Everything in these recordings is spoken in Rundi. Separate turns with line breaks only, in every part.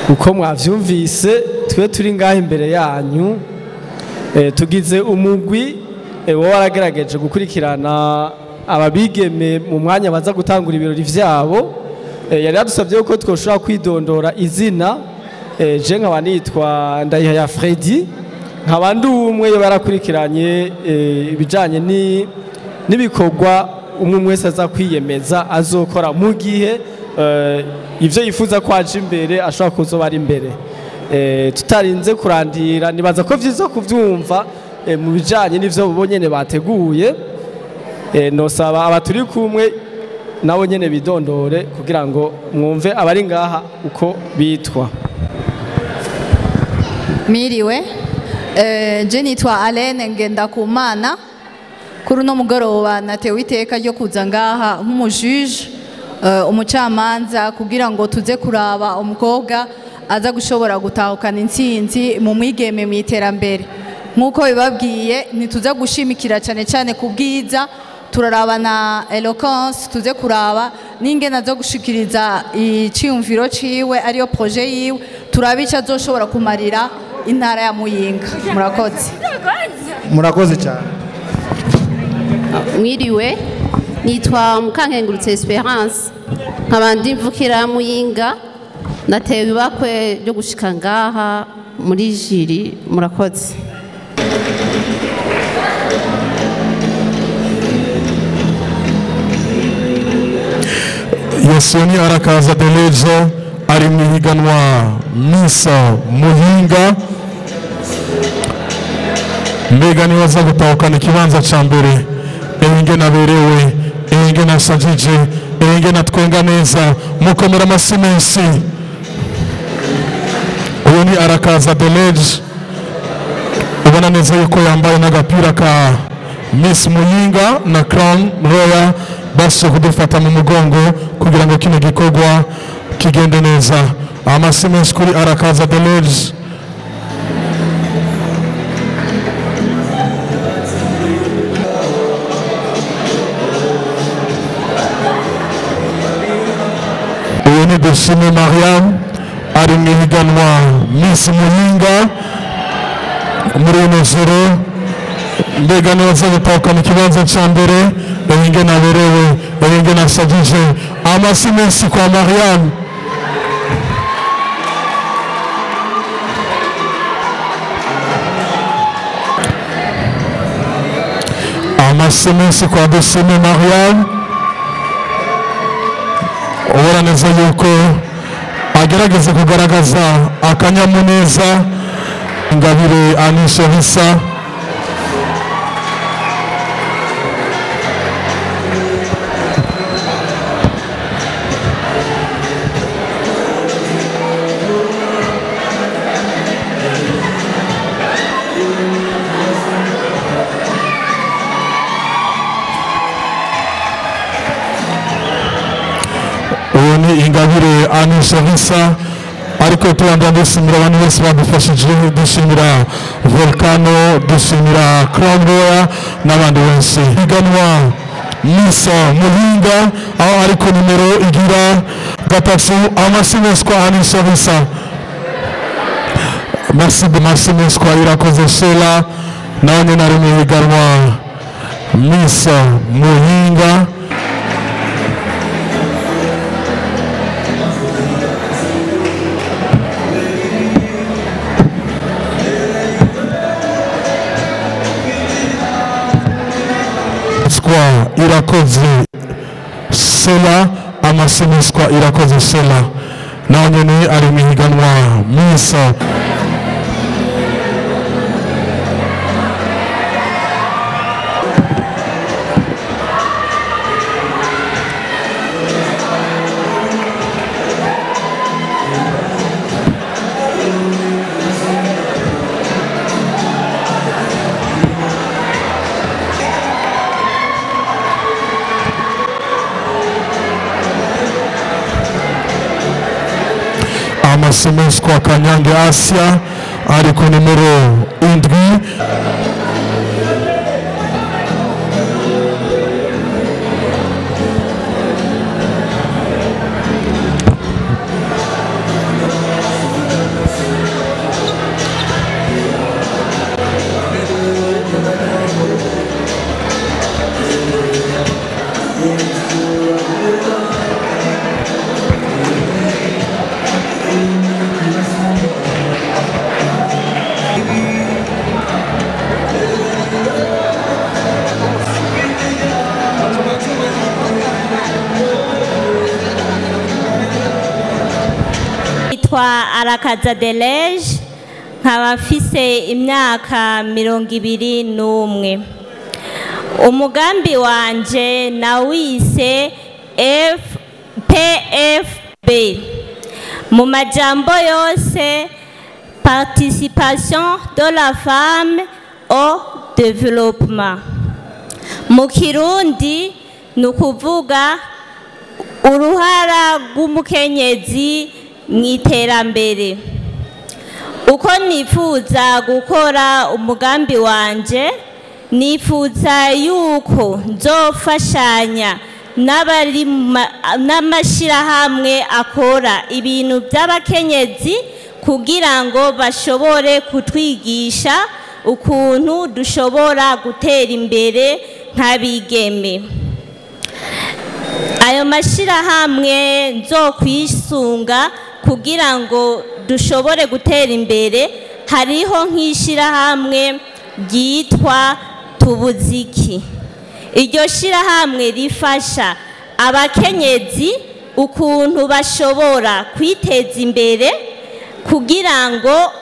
Uko mwavyumvise twe turi ngaha imbere yanyu, tugize umugwi wowe waragerageje gukurikirana ababigeme mu mwanya baza gutangura ibirori vyabo. Yari yadusabye ko twoshobora kwidondora izina. Je nkaba nitwa Ndayihaya Freddy, nkaba ndi umwe barakurikiranye ibijanye n'ibikorwa umwe wese aza kwiyemeza azokora mu gihe ivyo yifuza ko aje imbere ashobora kuzoba ari imbere. Tutarinze kurandira, nibaza ko vyiza kuvyumva mu bijanye n'ivyo bo nyene bateguye. Nosaba abaturi kumwe nabo nyene bidondore kugira ngo mwumve abari ngaha uko bitwa.
Miriwe, je nitwa Alene Ngendakumana. Kuri uno mugoroba natewe iteka ryo kuza ngaha nk'umujuge, umucamanza, kugira ngo tuze kuraba umukobwa aza gushobora gutahukana intsinzi mu mwigeme mu iterambere. Nk'uko bibabwiye, ntituza gushimikira cyane cyane ku bwiza, turaraba na eloquence, tuze kuraba n'ingene aza gushikiriza iciyumviro ciwe ariyo projet yiwe, turabe ico azoshobora kumarira intara ya Muyinga. Murakoze.
Murakoze cyane.
Mwiriwe, nitwa Mukankengurutse Esperance, nkaba ndi mvukira Muyinga, natewe ibakwe ryo gushika ngaha muri jiri. Murakoze.
Yosoni Arakaza Delejo ari mu ihiganwa Miss Muyinga. Mbega niwe aza gutahukana ikibanza ca mbere. Ingene aberewe, ingene asajije, ingene atwenga neza, mukomera amasi menshi. Uyu ni Arakaza Delejo, ubona neza yuko yambaye n'agapira ka Miss Muyinga na Crown Royal, bashe kudufata mu mugongo kugira ngo kino gikorwa kigende neza. Amasi menshi kuri Arakaza Delejo. Uyu ni Dushime Mariam ari mu ihiganwa Miss Muyinga muri ino joro. Mbega niwe aza gutahukana ikibanza ca mbere. Ingene aberewe, ingene asajije, amasi menshi kwa Mariam. Amasi menshi kwa Dushime Mariam, ubona neza yuko agerageza kugaragaza akanyamuneza. Ingabire Anisha Hisa. Ingabire Anisha Hisa, ariko tubanza dushimira abantu bose badufashije, dushimira Volcano, dushimira Crown Royal n'abandi benshi. Higanwa Miss Muyinga aho ari ku nimero igira 3. Amasi menshi kwa Anisha Hisa. Merci menshi kwa Irakoze Sheila, nawe nyine ari mu higanwa Miss Muyinga. Irakoze Sela, amasemiswa Irakoze Sela, nawe nyene ari mu higanwa Miss. Amasemes kwa Kanyange Asia ari ku nimero 7.
Nitwa Arakaza Delege, nkaba mfise imyaka 21. Umugambi wanje nawise PFB, mu majambo yose participation de la femme au développement. Mu Kirundi ni ukuvuga uruhara rw'umukenyezi mu iterambere. Uko nifuza gukora umugambi wanje, nifuza yuko nzofashanya n'amashirahamwe akora ibintu by'abakenyezi kugira ngo bashobore kutwigisha ukuntu dushobora gutera imbere nk'abigeme. Ayo mashirahamwe nzokwisunga kugira ngo dushobore gutera imbere, hariho nk'ishirahamwe ryitwa Tubuziki. Iryo shirahamwe rifasha abakenyezi ukuntu bashobora kwiteza imbere kugira ngo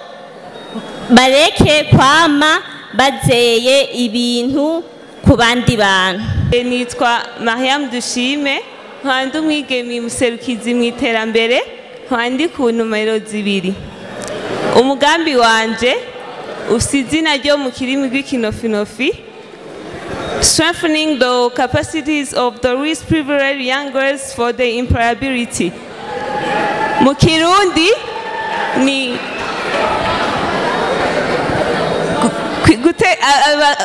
bareke kwama bazeye ibintu ku bandi bantu.
Nitwa Mariam Dushime, nkaba umwigeme muserukizi mu iterambere, nkaba ndi ku numero 2. Umugambi wanje ufite izina ryo mu kirimi rw'ikinofinofi, Strengthening the capacities of the least privileged young girls for the employability. Mu Kirundi ni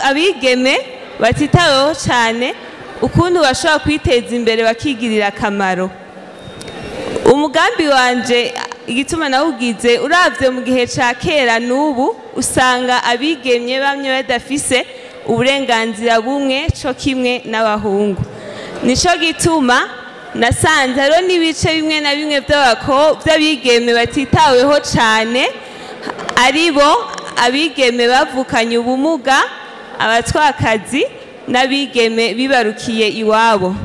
abigeme batitaweho cyane ukuntu bashobora kwiteza imbere bakigirira akamaro. Umugambi wanje igituma nawugize, uravye mu gihe ca kera n'ubu usanga abigemye bamwe badafise uburenganzira bumwe co kimwe n'abahungu. Nico gituma nasanze hariho n'ibice bimwe na bimwe by'abigeme batitaweho cyane, aribo abigeme bavukanye ubumuga, abatwakazi n'abigeme bibarukiye iwabo.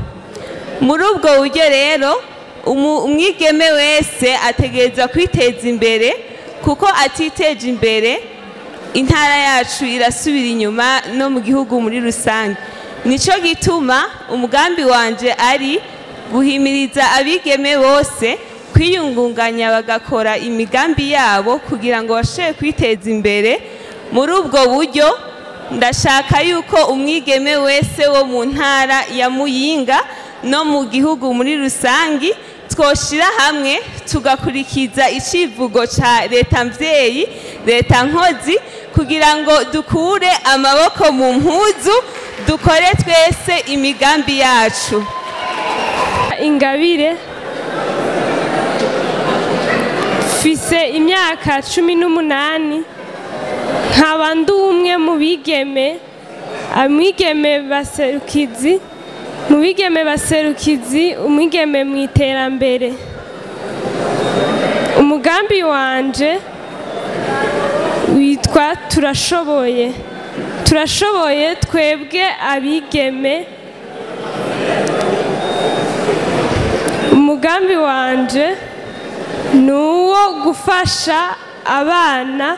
Muri ubwo buryo rero umwigeme wese ategerezwa kwiteza imbere, kuko atiteje imbere intara yacu irasubira inyuma no mu gihugu muri rusange. Nico gituma umugambi wanje ari guhimiriza abigeme bose kwiyungunganya bagakora imigambi yabo kugira ngo bashobore kwiteza imbere. Muri ubwo buryo ndashaka yuko umwigeme wese wo mu ntara ya Muyinga no mu gihugu muri rusangi twoshira hamwe tugakurikiza icivugo ca leta mvyeyi, leta nkozi, kugira ngo dukure amaboko mu mpuzu dukore twese imigambi yacu.
Ingabire, mfise imyaka 18, nkaba ndi umwe mu bigeme, amwigeme baserukizi, mu bigeme baserukizi, umwigeme mu iterambere. Umugambi wanje witwa Turashoboye. Turashoboye twebwe abigeme. Umugambi wanje ni uwo gufasha abana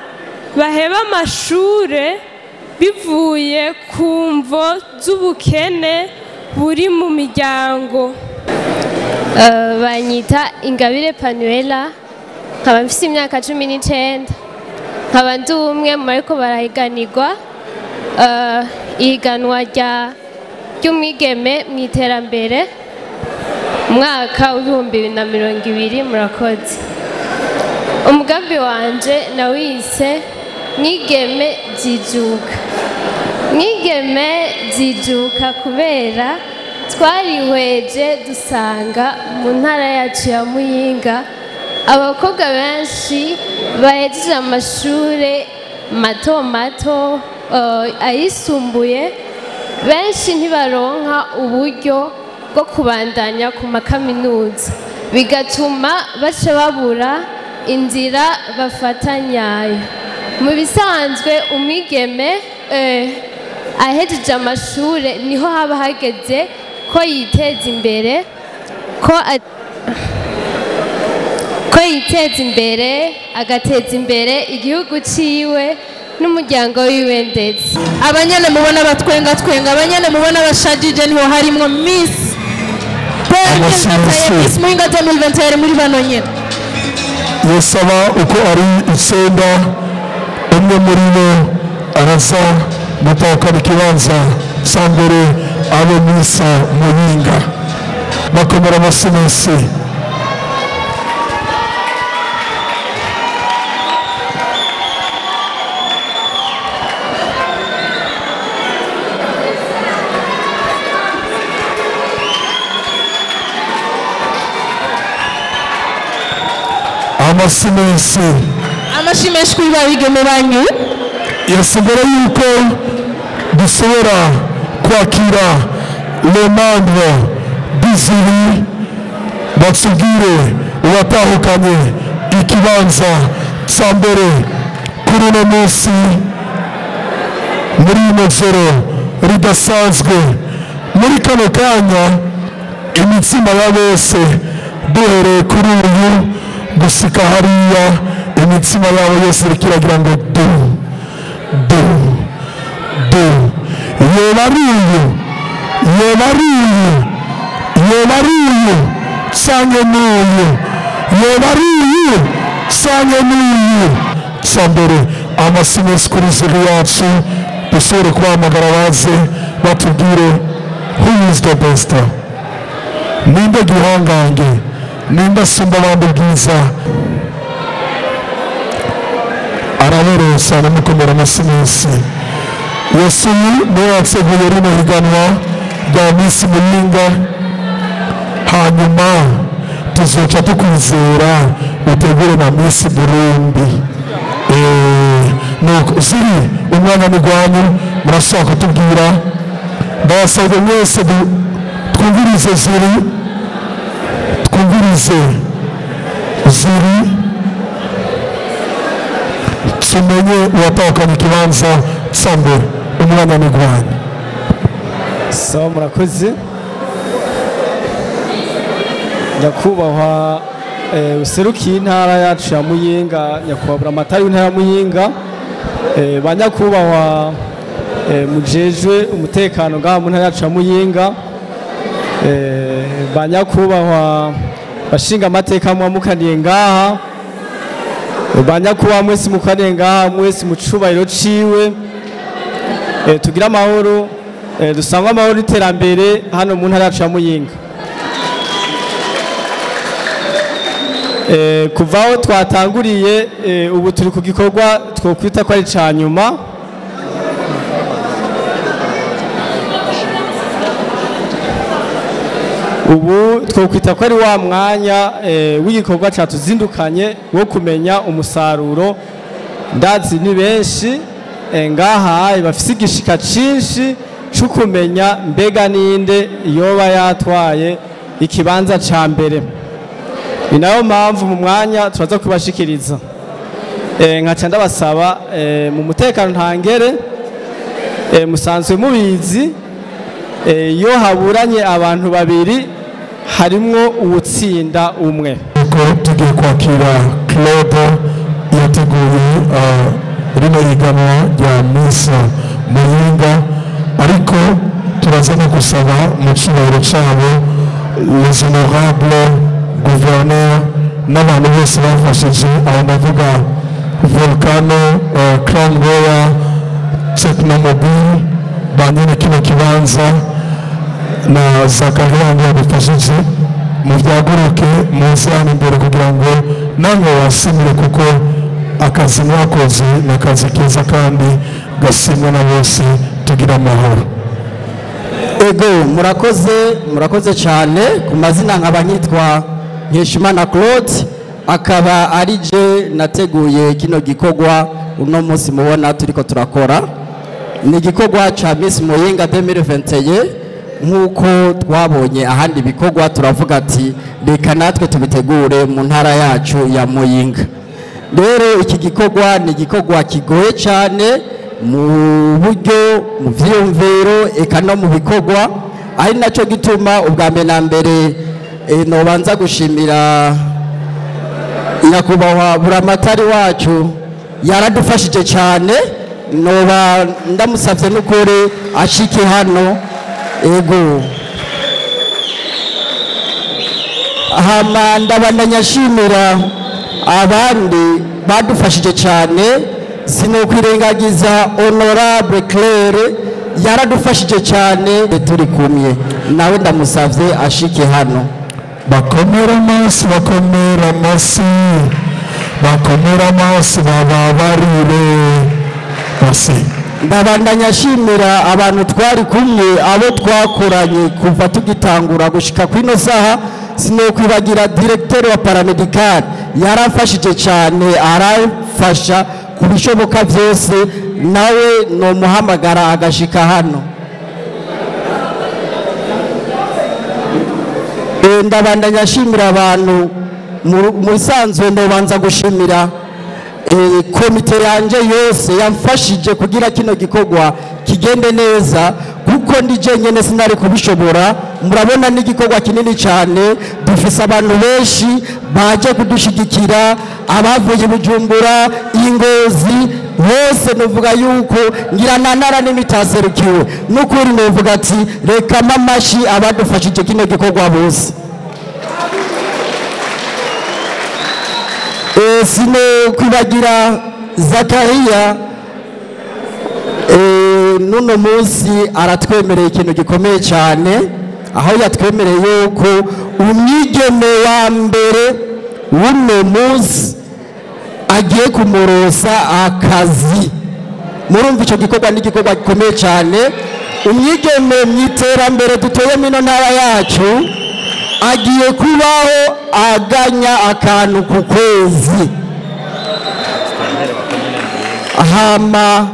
baheba amashure bivuye ku mvo z'ubukene buri mu miryango.
Banyita Ingabire Panuela, nkaba mfise imyaka 19, nkaba ndi umwe mu bariko barahiganirwa ihiganwa ry'umwigeme mu iterambere mwaka w'2020. Murakoze. Umugambi wanje nawise mwigeme jijuka. Mwigeme jijuka kubera twarihweje dusanga mu ntara yacu ya Muyinga abakobwa benshi bahejeje amashure mato mato ayisumbuye, benshi ntibaronka uburyo bwo kubandanya ku makaminuza, bigatuma baca babura inzira bafatanyayo. Mu bisanzwe umwigeme ahejeje amashure niho haba hageze ko yiteza imbere, ko Azokwiteza imbere, agateza imbere igihugu ciwe n'umuryango wiwe ndetse.
Abanyene mubona batwenga twenga, abanyene mubona bashajije, niho harimwo Miss 2021, Miss Muyinga 2021 muri bano nyene.
Yosaba uko ari 9, umwe muri bo araza gutahukana ikibanza cya mbere, abe Miss Muyinga. Bakomera amashyi menshi. Amashyi menshi.
Amashyi menshi kuri ba bigeme banyu.
Yose, mbere yuko dushobora kwakira les membres du jury batubwire uwatahukanye ikibanza cya mbere kuri uno munsi, muri ino joro ridasanzwe, muri kano kanya, imitsima ya bose, duhereye kuri uyu gushika hariya, imitsima yabo yose iriko iragira ngo du du du. Yoba ari uyu, yoba ari uyu, yoba ari uyu canke n'uyu, yoba ari uyu canke n'uyu cya mbere. Amashyi menshi kuri jury yacu, dushobore kubahamagara baze batubwire who is the best, ninde gihangange, ninde asumba abandi ubwiza. Araberewe cyane, mukomera amashyi menshi. Yesu niwe wateguye rino higanwa rya Miss Muyinga, hanyuma tuzoca tukwizera utegure na Miss Burundi. Nuko ziri umwanya ni gwanyu, murashaka kutubwira. Ndabasabye mwese twumvirize jury, twumvirize jury, tumenye uwatahukanye ikibanza cya mbere. Umwanya ni gwanyu.
Sawa, murakoze nyakubahwa userukiye intara yacu ya Muyinga, nyakubahwa Buramatari w'intara ya Muyinga, ba nyakubahwa mujejwe umutekano ngaha mu ntara yacu ya Muyinga, ba nyakubahwa bashinga amateka mwamukaniye ngaha, ba nyakubahwa mwese mukaniye ngaha, mwese mu cubahiro ciwe, tugire amahoro, dusangwe amahoro n'iterambere hano mu ntara yacu ya Muyinga. Kuva aho twatanguriye, ubu turi ku gikorwa twokwita ko ari ca nyuma. Ubu twokwita ko ari wa mwanya w'igikorwa catuzindukanye wo kumenya umusaruro. Ndazi ni benshi ngaha bafise igishika cinshi co kumenya mbega ninde yoba yatwaye ikibanza ca mbere. Ni nayo mpamvu mu mwanya turaza kubashikiriza. Nkaca ndabasaba mu mutekano ntangere, musanzwe mubizi, iyo haburanye abantu babiri harimwo uwutsinda umwe.
Uko tugiye kwakira Claude yateguye rino higanwa rya Miss Muyinga, ariko turaza no gusaba mu cyubahiro cyabo les honorables gouverneurs n'abantu bose bafashije, aho ndavuga Volcano, Crown Royal, Technomobile, ba nyene kino kibanza na Zakaria yadufashije, muvyaguruke muze hano imbere kugira ngo namwe basimire, kuko akazi mwakoze ni akazi keza kandi gasimwa na bose. Tugira amahoro.
Ego, murakoze, murakoze cyane. Ku mazina nkaba nitwa Nkeshimana Claude, akaba ari je nateguye kino gikorwa uno munsi mubona turiko turakora. Ni igikorwa ca Miss Muyinga 2021. Nk'uko twabonye ahandi bikorwa, turavuga ati reka natwe tubitegure mu ntara yacu ya Muyinga. Rero iki gikorwa ni igikorwa kigoye cyane mu buryo, mu vyiyumviro, eka no mu bikorwa, ari nacyo gituma ubwa mbere na mbere nobanza gushimira Nyakubahwa buramatari wacu yaradufashije cyane, noba ndamusavye n'ukuri ashike hano. Ego, hama ndabandanya nshimira abandi badufashije cyane, sinokwirengagiza Honorable Claire yaradufashije cyane, turi kumwe nawe, ndamusavye ashike hano.
Bakomera amasi, bakomera amasi, bakomera amasi, bababarire basi.
Ndabandanya nshimira abantu twari kumwe, abo twakoranye kuva tugitangura gushika kwino saha. Sinokwibagira directeur wa paramedical, yarafashije cyane, arafasha ku bishoboka byose, nawe nomuhamagara agashika hano. Ndabandanya nshimira abantu mu bisanzwe, ndabanza gushimira komite yanje yose yamfashije kugira kino gikorwa kigende neza, kuko ndi jenyene sinari kubishobora. Murabona n'igikorwa kinini cyane, dufise abantu benshi baje kudushigikira, abavuye Bujumbura, Ingozi, bose. Nuvuga yuko ngira na ntara n'imitaserukiwe, n'ukuri nuvuga ati reka mamashi abadufashije kino gikorwa bose. Sino kwibagira Zakaria, nuno munsi aratwemereye ikintu gikomeye cyane, aho yatwemereye yuko umwigeme wa mbere w'uno munsi agiye kumurosa akazi. Murumva icyo gikorwa ni igikorwa gikomeye cyane. Umwigeme mu iterambere duteyemo ino ntara yacu agiye kubaho aganya akantu ku kwezi. Hama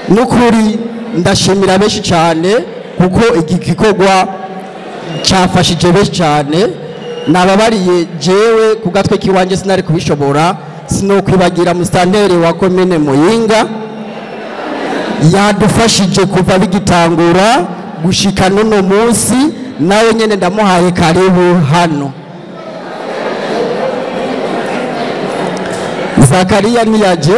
n'ukuri ndashimira benshi cyane, kuko iki gikorwa cyafashije benshi cyane. Nababariye jewe ku gatwe kiwanje sinari kubishobora. Sinokwibagira musitanteri wa komine Muyinga, yadufashije kuva bigitangura gushika n'uno munsi, nawe nyene ndamuhaye karibu hano. Zakaria niyaje.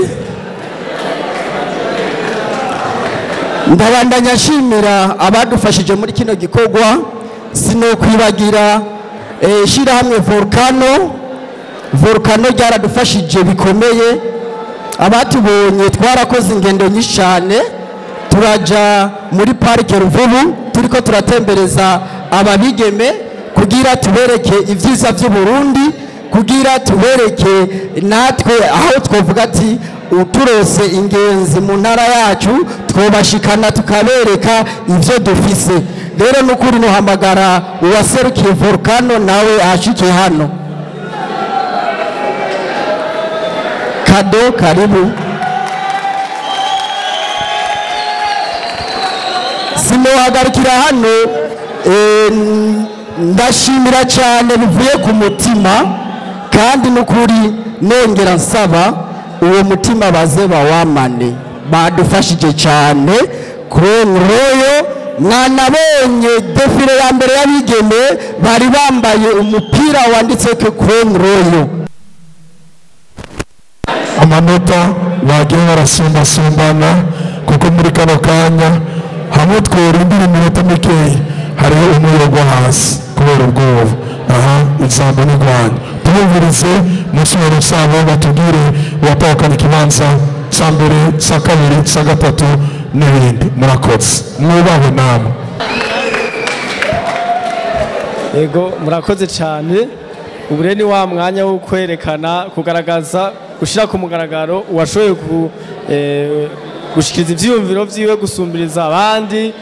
Ndabandanya nshimira abadufashije muri kino gikorwa, sinokwibagira shirahamwe Volcano. Volcano ryaradufashije bikomeye, abatubonye twarakoze ingendo nyinshi cyane, turaja muri parike Ruvubu turiko turatembereza ababigeme kugira tubereke ibyiza by'u Burundi, kugira tubereke natwe aho twovuga ati uturose ingenzi mu ntara yacu twobashikana tukabereka ivyo dufise. Rero n'ukuri nohamagara uwaserukiye Volcano nawe ashike hano. Kado, karibu. Sinohagarikira hano, ndashimira cyane bivuye ku mutima, kandi n'ukuri nongera nsaba uwo mutima baze bawamane, badufashije cyane. Royo mwanabonye defile ya mbere y'abigeme bari bambaye umupira wanditse ko Royo.
Amanota bagiye barasumbasumbana, kuko muri kano kanya hamwe tworindira iminota mikeya hariho umwe hasi kubera ubwoba. Aha ijambo ni rwanyu, tubumvirize musubire usabo batubwire uwatahukana ikibanza cya mbere, cya kabiri, cya gatatu n'ibindi. Murakoze, mwubahwe namwe.
Yego, murakoze cyane. Ubu rero ni wa mwanya wo kwerekana, kugaragaza, gushyira ku mugaragaro uwashoboye gushikiriza ivyiyumviro vyiwe gusumbiriza abandi.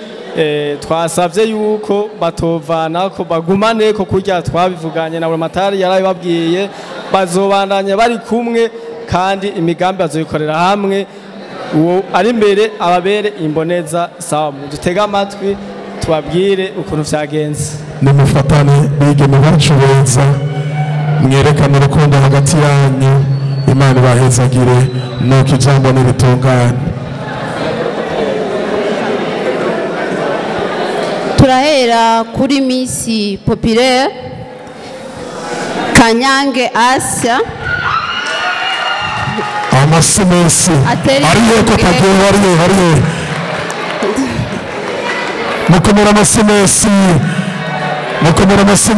Twasavye yuko batovana ko bagumane ko kurya twabivuganye na Buramatari yarabibabwiye, bazobandanya bari kumwe kandi imigambi bazoyikorera hamwe. Uwo ari imbere ababere imboneza. Sawa, dutega amatwi tubabwire ukuntu vyagenze.
Nimufatane bigeme bacu beza, mwerekane urukundo hagati yanyu, Imana ibahezagire, nuko ijambo niritungane.
Turahera kuri Miss Populaire Kanyange Asia.
Amasi ariyo ko tagiye ariyo mukomera amasi mukomera amasi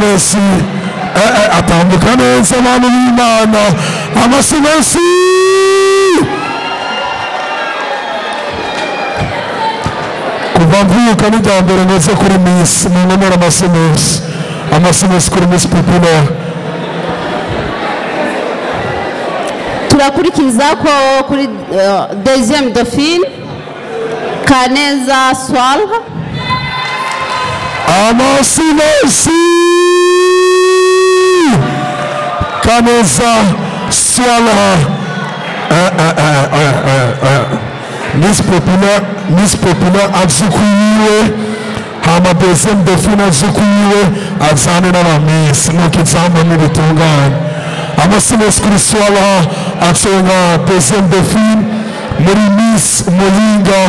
atambuka neza abantu b'Imana amasi kuva mvuka n'ijya mbere neza kuri Miss mukomera amasi kuri Miss Populaire.
Turakurikiza ko kuri deuxième dauphine Kaneza Swalha.
Amasi Kaneza Swalha. Miss Populaire azukuyiwe hama deuxième dauphine azukuyiwe azane n'aba Miss nuko izambo n'ibitunganye. Amasi kuri Swalha aconga deuxième dauphine muri Miss Muyinga.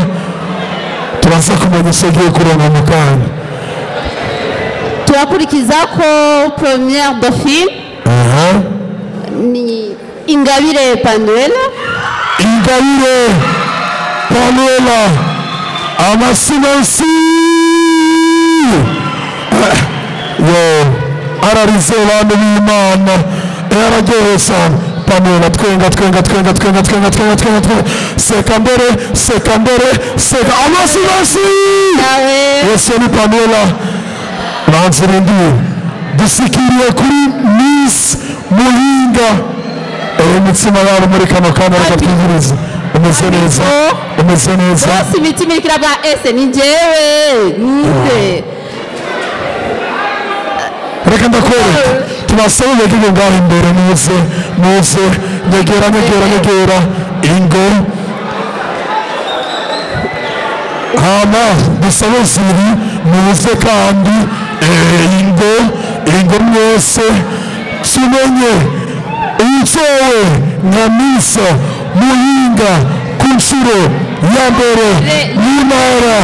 Turaza kumenya icyo agiye kuronka mu kanya.
Turakurikiza ko première dauphine ni Ingabire Panuela.
Ingabire Panuela amasi yo ararize abantu b'Imana yararyohewe cyane. Panuela twenga seka mbere seka amasi Yesu ni Panuela banzirindi dusikiriye kuri Miss Muyinga. Imitsima yabo muri kano kanya reka twumvirize. Umeze neza
bose imitima iriko iravuga ese ni jewe ninde.
Reka ndakwereka tubasabe begege ngaho imbere muze nyegera ingo hama dusabe ziri muze kandi ingo mwese tumenye uwutowe nka Miss Muyinga ku nshuro ya mbere mu ntara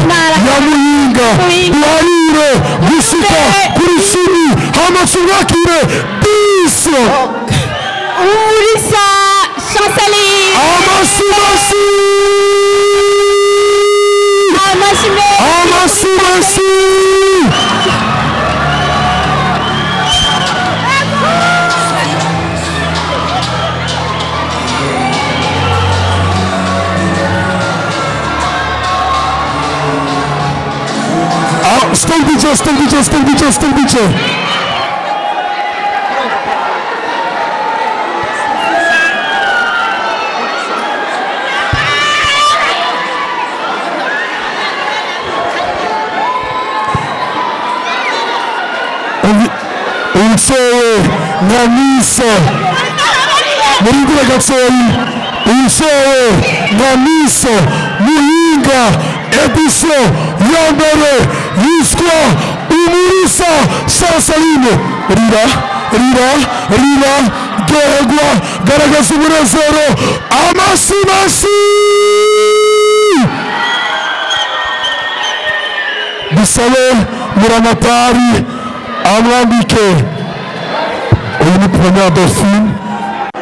ya Muyinga duharire gushika kuri 10 hama tumwakire peace
Umulisa Chanceline.
Amasi Stop DJ. Uwutowe nka Miss Murindira gatoyi. Uwutowe nka Miss Muyinga edition ya mbere yitwa Umulisa Chanceline. Rira ryoherwa garagaza umunezero amasi dusabe Muramatari amwambike. Uyu ni première dauphine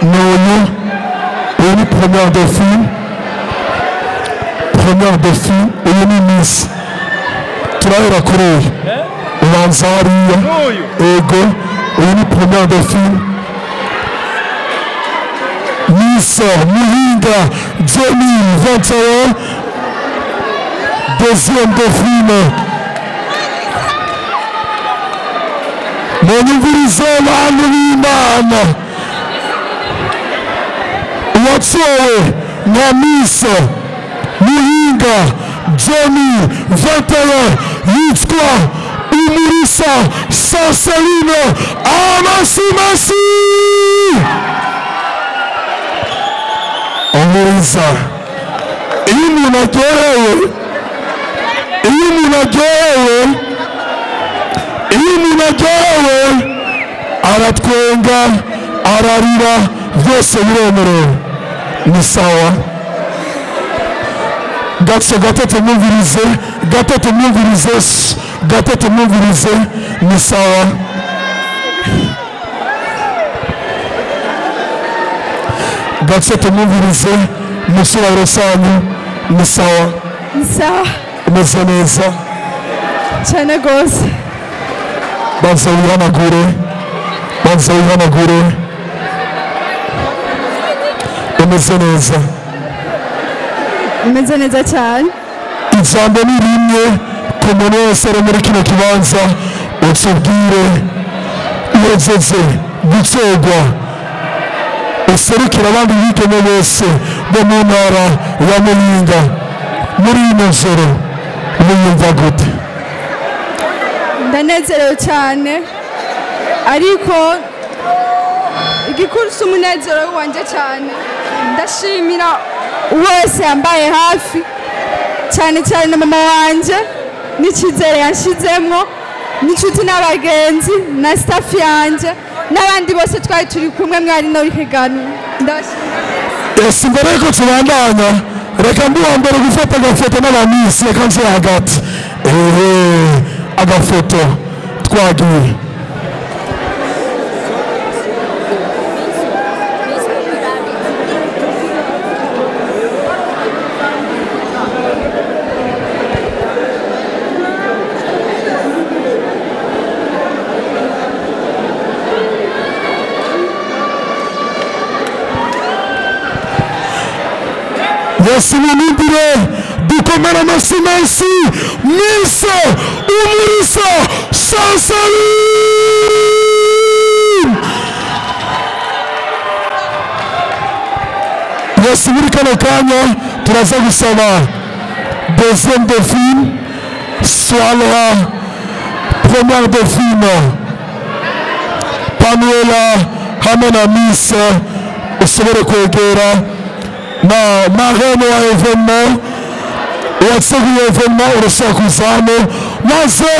n'uyu uyu ni première dauphine uyu ni Miss. Turahera kuri uyu ubanza hariya ego uyu ni première dauphine Miss Muyinga 2021 deuxième dauphine. Munyumvirize abantu b'Imana uwatowe nka Miss Muyinga 2021 yitwa Umulisa Chanceline. Amasi Umulisa. Iyo umuntu aryohewe aratwenga ararira byose biremerewe ni sawa. Gatatu mwumvirize ni sawa. Gatse tumwumvirize musubiro sanyu ni sawa.
Ni sawa.
Umeze neza.
Cyane gose.
Banza wihanagure. Banza wihanagure. Umeze neza.
Umeze neza cyane.
Ijambo ni rimwe ku muntu wese ari muri kino kibanza utubwire uwezeze gutorwa userukira abandi bigeme bose bo mu ntara ya Muyinga muri ino joro wiyumva gute?
Ndanezerewe cyane ariko igikuru si umunezero wanjye cyane ndashimira wese yambaye hafi cyane cyane na mama wanje n'icyizere yanshizemwo n'inshuti n'abagenzi na staff yanje n'abandi bose twari turi kumwe mwari no higanwa.
Ese mbere yuko tubandanya reka ndi uwa mbere gufata agafoto n'abamisi reka nze hagati agafoto twagiye. Yesu munindire dukomere amashyi menshi mwese umurisa Chanceline. Yesu muri kano kanya turaza gusaba deuxième dauphine Swalha, première dauphine Panuela hamwe na Miss ushobore kwegera na marraine wa événement uwateguye événement urashaka kuza hano maze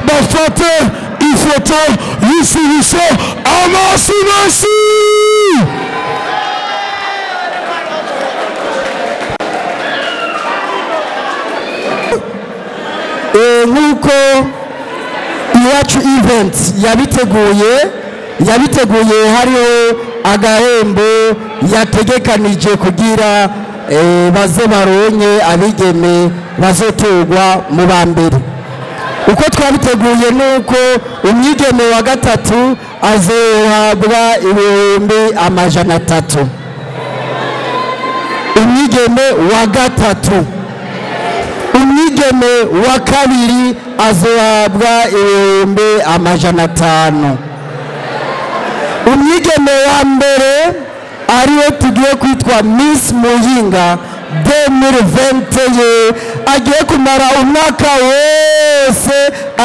bafate ifoto y'isibisho amashyi menshi.
Nk'uko Iwacu Event yabiteguye hariho agahembo yategekanije kugira baze baronye abigeme bazotorwa mu ba mbere. Uko twabiteguye nuko umwigeme wa gatatu azohabwa 300,000. Umwigeme wa gatatu, umwigeme wa kabiri azohabwa 500,000. Umwigeme wa mbere ariwe tugiye kwitwa Miss Muyinga 2021 agiye kumara umwaka wose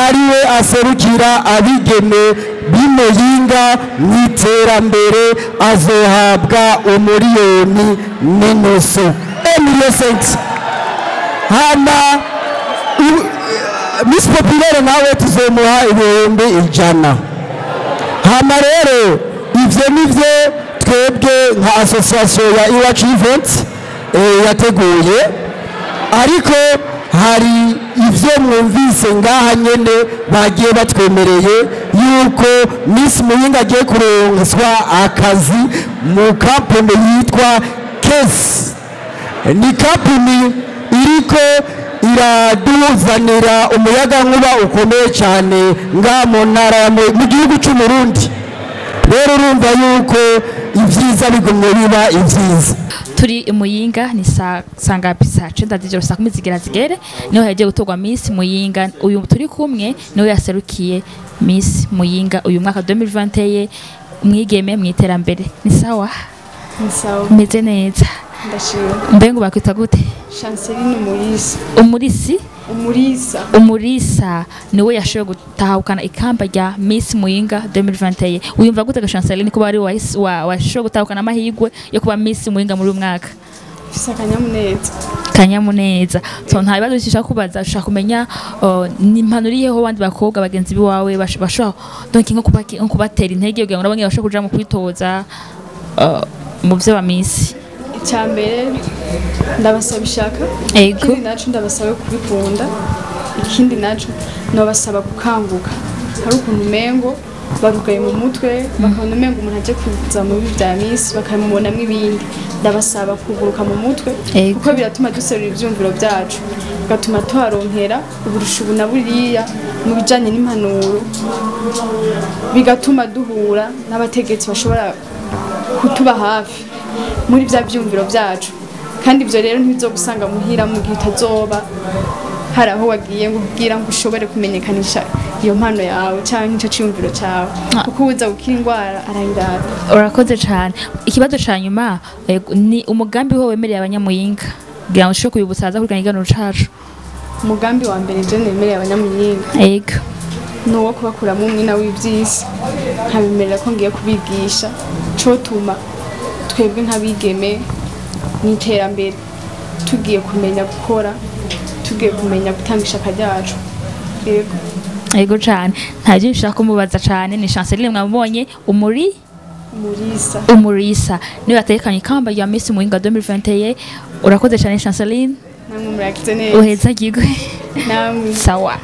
ariwe aserukira abigeme b'Imuyinga mu iterambere azohabwa 1,500,000. 1,500,000. Hama Miss Populaire nawe tuzomuha 100,000. Hama rero ivyo nivyo twebwe nka association ya Iwacu Event yateguye, ariko hari ivyo mwumvise ngaha nyene bagiye batwemereye yuko Miss Muyinga agiye kuronswa akazi mu kampuni yitwa Kesi. Ni kampuni iriko iraduzanira umuyagankuba ukomeye cyane ngaha mu ntara mu gihugu cy'u Burundi. Rero urumva yuko ibyiza bigumye biba ibyiza.
Turi Muyinga ni saa sangapi? Saa 9 z'ijoro, saa 10 zigera zigere niho yagiye gutorwa Miss Muyinga. Uyu turi kumwe niwe yaserukiye Miss Muyinga uyu mwaka 2021 mwigeme mu iterambere. Ni sawa?
Ni sawa.
Meze neza.
Ndashima.
Mbengo bakwita gute?
Chanceline Umurisa.
Umurisi?
Umurisa.
Umurisa niwe yashoboye gutahukana ikamba rya Miss Muyinga 2021. Uyumva gute ga Chanceline kuba ari washoboye gutahukana amahirwe yo kuba Miss Muyinga muri uyu mwaka?
Fisa kanyamuneza.
Kanyamuneza. So nta bibazo ushaka kubaza, ushaka kumenya ni impanuro iyeho abandi bakobwa bagenzi biwawe bashobora donc nko kubatera intege kugira ngo nabo bashobore kuja mu kwitoza mu byo ba Miss.
Icyambere ndabasaba ishaka, ikindi naco ndabasaba kubikunda, ikindi naco nabasaba gukanguka. Hari ukuntu umengo
Barugaye mu mutwe, bakabona umengo umuntu aje kuza mu bibi bya Miss, bakamubonamwo ibindi. Ndabasaba kuguruka mu mutwe, kuko biratuma duserura ivyumviro byacu, bigatuma tuharonkera uburusha ubu na buriya mu bijanye n'impanuro, bigatuma duhura n'abategetsi bashobora kutuba hafi muri bya vyumviro byacu. Kandi ivyo rero ntibizogusanga muhira mu gihe utazoba hari aho wagiye ngo ubwira ngo ushobore kumenyekanisha iyo mpano yawe cyangwa ico ciyumviro cyawe, kuko uza gukira indwara arayirata.
Urakoze cyane. Ikibazo ca nyuma ni umugambi ho wemereye abanyamuyinga kugira ngo ushobore kubibutsa abaza kurikirana ikiganiro cacu.
Umugambi wa mbere je nemereye abanyamuyinga,
ego,
ni uwo kubakuramo umwina w'ivyisi, nkabemerera ko ngiye kubigisha cotuma twebwe nk'abigeme mw'iterambere tugiye kumenya gukora, tugiye kumenya gutanga ishaka ryacu. Yego.
Ego cyane, nta byinshi nshaka kumubaza cyane. Ni Chanceline mwamubonye,
Umurisa.
Umurisa niwe yatekanye ikamba rya Miss Muyinga 2021. Urakoze cyane, Chanceline.
Namwe murakize neza.
Uheza gigwe.
Namwe.
Sawa.